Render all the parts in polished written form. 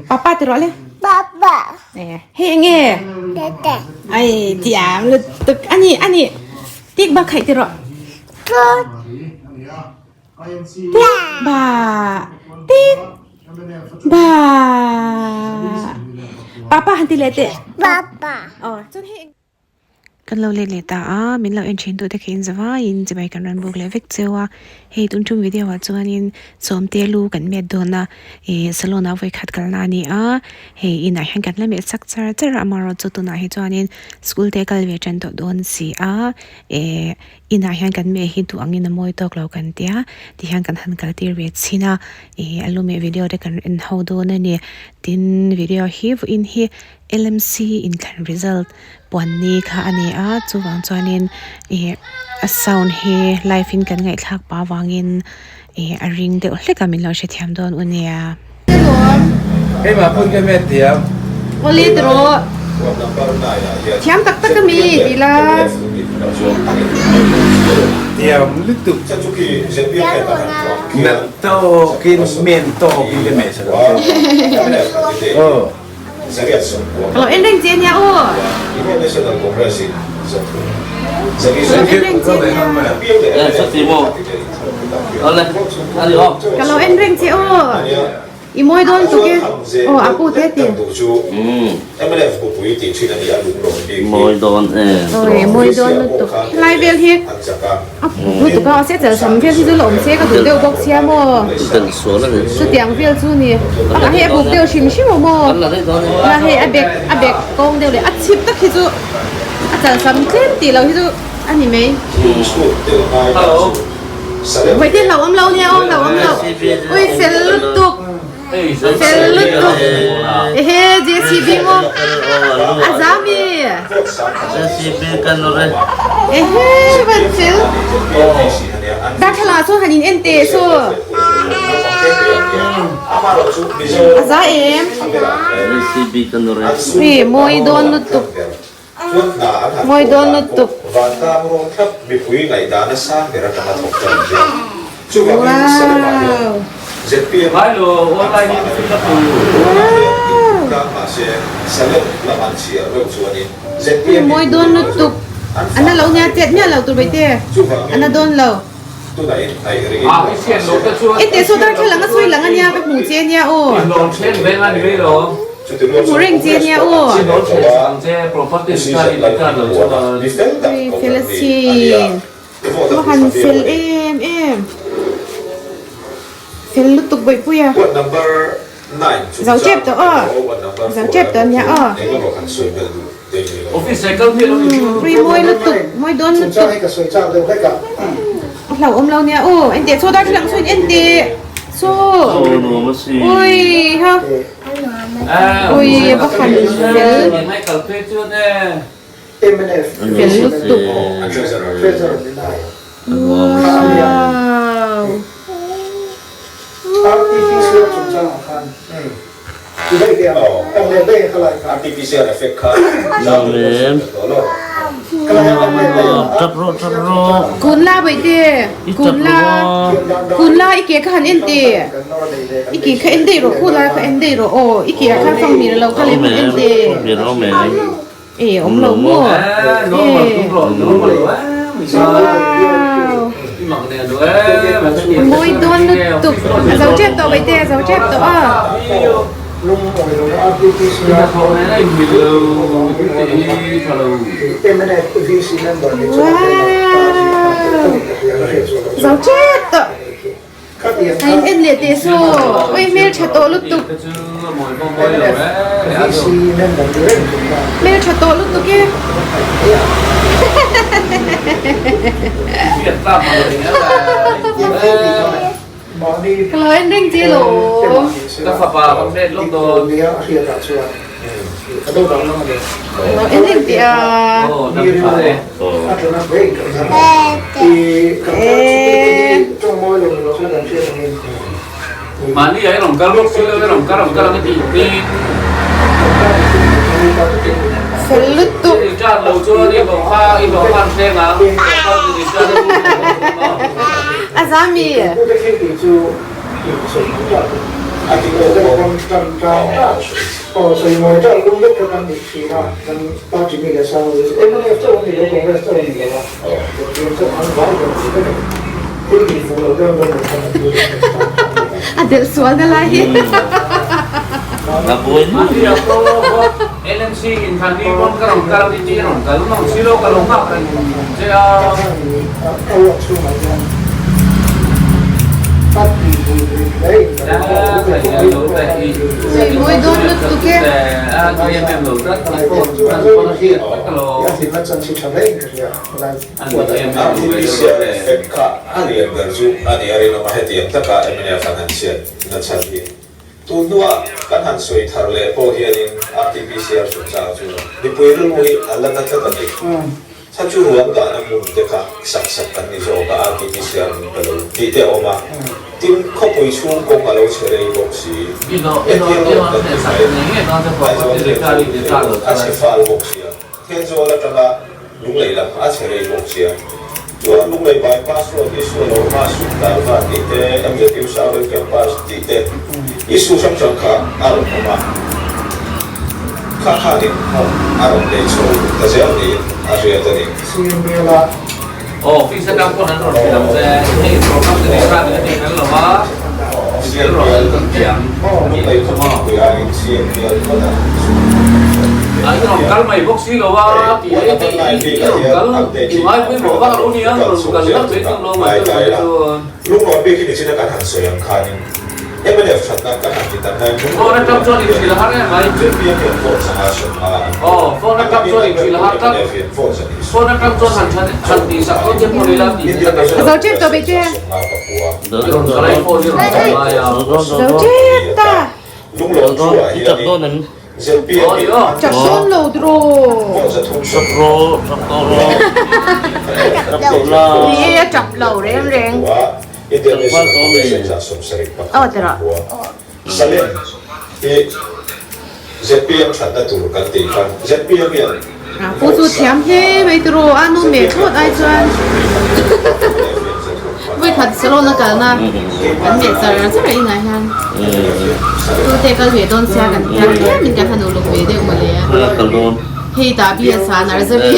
Papa ti rawh le. Papa. Hei enge? Tete. Ai thiam lutuk ani ani. Tik ba khaih ti rawh. Tik ba tik ba. Papa han ti leh teh. Papa. Aw chuan hei. Kan lo let leh ta a, min lo en thin tute khi in zavaiin chibai kan rawn buk leh vek cheu a, hei tun tum video ah chuanin sawmte lu kan met dawn a, ih salon ah vawikhat kalna a ni a, hei inah hian kan la met chak char char a, amaherawhchu chu tunah hi chuanin school te kal ve tan tawh dawn si a, eh inah hian kan meh hi duh angin a mawi tawk lo kan tia tihian kan han kal tir ve chhin a, ih a lu meh video te kan en ho dawn a ni, tin video hi vawiin hi LMC inthlan result puan ni kha a ni a chuvang chuanin ih a sound hi live in kan ngaihthlak pah avangin ih a ring deuh hlek a min lo hrethiam dawn u nia. Keimah phun ka hmet thiam. Awle tiraw thiam tak tak a mi ti la. Thiam lutuk. Nalh tawkin men tawkin ka hmeh sak ang che. Aw. Ka lo en reng che nia aw. Ka lo en reng che aw. I mawi dawn tuk e. Aw a pu te ti. Oi mawi dawn lutuk. Helai vel hi a lutuk a se chal sam vel hi chu la awm se ka duh deuh bawk sia maw chutiang vel chu ni a hei a buk deuh hrim hrim aw maw la hei a bek a bek kawng deuh leh a chhip tak hi chu a chal sam tlem tih loh hi chu a ni mai Vawi te hlauhawm lo nia aw hlauhawm lo ui fel lutuk. Fel lutuk. Ehe JCB maw? A za mi? JCB kan ore. Ehe van fel. Darthlalang ah sawn han in en teh saw. A za em? JCB kan ore. Ui mawi dawn lutuk. Mawi dawn lutuk. Wow. Wow. Mawi dawn lutuk. Ana lo nia chet miah lo tur bai te. Ana dawn lo. Ente saw darthlalang a sawi lang ania ka hmuh che ania aw. Ka hmu reng che ania aw. Ui fel asin. Ka han fel em em. Fel lutuk bawihpui a. Zo tep tawh aw. Zo tep tawh ania aw. Ui mawi lutuk mawi dawn lutuk. A hlauhawm lo nia aw. Enteh chaw darthlalang saw in enteh chaw. Ui ha. Ui va han fel. Fel lutuk. Wow. Kun la baihte kun la kun la i ke kha han en teh i ke kha en daih rawh khu lai kha en daih rawh aw i ke ah khan fang mir lo kha lem han en teh e awm lo maw e wow mawi dawn lutuk a zo tep tawh baihte a zo tep tawh a. Wow! Zo tep tawh. A in en leh teh saw. Ui hmel tha tawh lutuk. Hmel tha tawh lutuk e. Ka lo en reng che lo. Ka fapa kan let lawk dawn. Ka lo en reng teh a. Mahni ah i rawn kal bawk si lo, i rawn kal rawn kal ang i tih tin. Fel lutuk. I chat lo chuan i hlawh kha i hlawh khan thleng ang. A za mi. A delh sual na lai hi. Mawi dawn lutuk e. Tun hnua kan han sawi thar leh pawh hianin RTPCR chungchang chu mipui rilru hi a la na tlat a ni. Chhan chu ruang dahna hmun te kha sak sak kan ni zawk a, RTPCR min pe lo tih te a awm a. Tin, khawpui chhung kawng a lo chhe rei bawk si. Hetiang rawng kan ti mai, Aizawl thel chu a chhe fal bawk sia. Thenzawl atanga Lunglei lam a chhe rei bawk sia. Chuan Lunglei bypass road issue a lo awm a, sum dal va tih te, MZU Southern Campus tih te issue hrang hrang kha a rawn awm a. Kha khanin nghawng a rawn nei chho ta zel niin a hriat a ni. Aw, fees atang pawn an rawn hrilh ang che. Hei program te nei khan a tih kan lo a, zel rawh an rawn ti ang a tih Lunglei chu maw. khawpui aiin CMPL phawt a A i rawn kal mai bawk si lo a, ti e ti i rawn kal i ngai pawimawh vak lo nia, rawn kal ngat mai chu lo ngai deuh mai chuan. Lunglawm bik hi nichina kan han sawi ang khanin mnf thatna kan han ti tak nain Phone lunglawm atang chuan inhrilh a har em mai. ZPM hian vote sanga sawm a an Aw, phone atang chuan inhrilh a har tlat. Mnf hian vote zan hi Phone atang chuan han than han tih sak dawn che pawh ni la tih Indian ka hre National lo. Zo tep tawh be che. I rawn kal ai phone i rawn kal ngai a. Zo tep ta. Lunglawm thu ah hianin ZPM in an Chak dawn lo draw. vote zathum sawm Ni e a chap lo reng reng. Indian National Congress in 70 Aw tiraw. Salem hi ZPM thatna tur kan tih kha ZPM hian Pu chu thiam hle mai tiraw a nu meh thlawt ai chuan vawi khat salon a kalna kan meh char char a inah hian tute kal ve dawn sia kan tia tlem in kan han uluk ve deuh mawle hei tah bi a sa nursery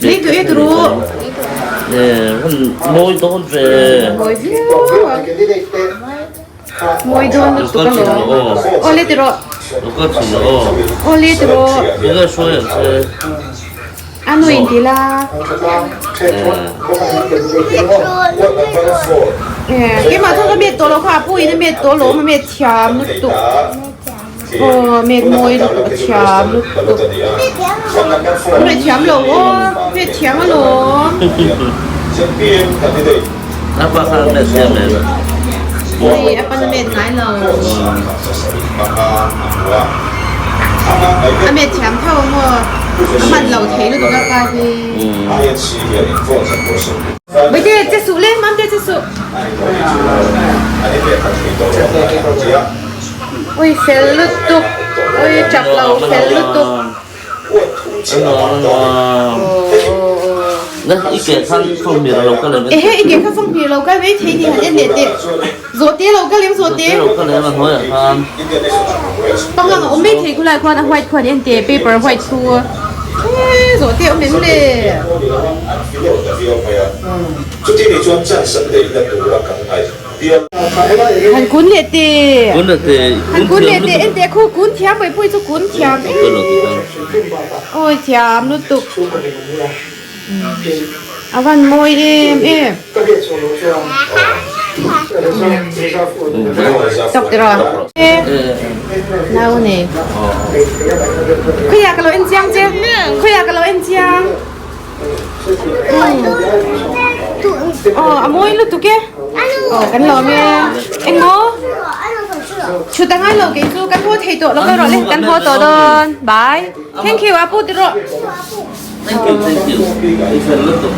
Lei tawh e turu. Mawi dawn ve. Mawi viau a. Mawi dawn lutuk alawm. Aw le tiraw. Aw le tiraw. A nu in ti la. Keimah chuan ka met tawh lo kha a pu in a met tawh alawm a met thiam lutuk. Aw met mawi lutuk a thiam lutuk met thiam lo aw met thiam alawm. Hei a pan a met ngai lo a met thiam tho ang aw a hman lo thei lutuk a pa hi. Baite che suh le mamte che suh. Ui fel lutuk ui chak lo fel lutuk. Ehe i ke kha fanghmir lo kal mai thei ni han en leh teh zawhte lo kal em zawhte pangang a awm mai thei khulai khuan a white khuan en teh paper white chu he zawhte awm em le. Han kun leh teh. Han kun leh teh en teh khu kun thiam mai pawh hi chu kun thiam em. Awi thiam lutuk. A van mawi em em. Tawk tiraw. Nau nei. Khawiah ka lo en chiang che. Khawiah ka lo en chiang. Aw a mawi lutuk e aw kan lawm e engmaw chhut a ngai lo kei chu kan haw thei tawh lo ka rawh le kan haw tawh dawn bye thank you a pu ti rawh Thank you thank you i fel lutuk.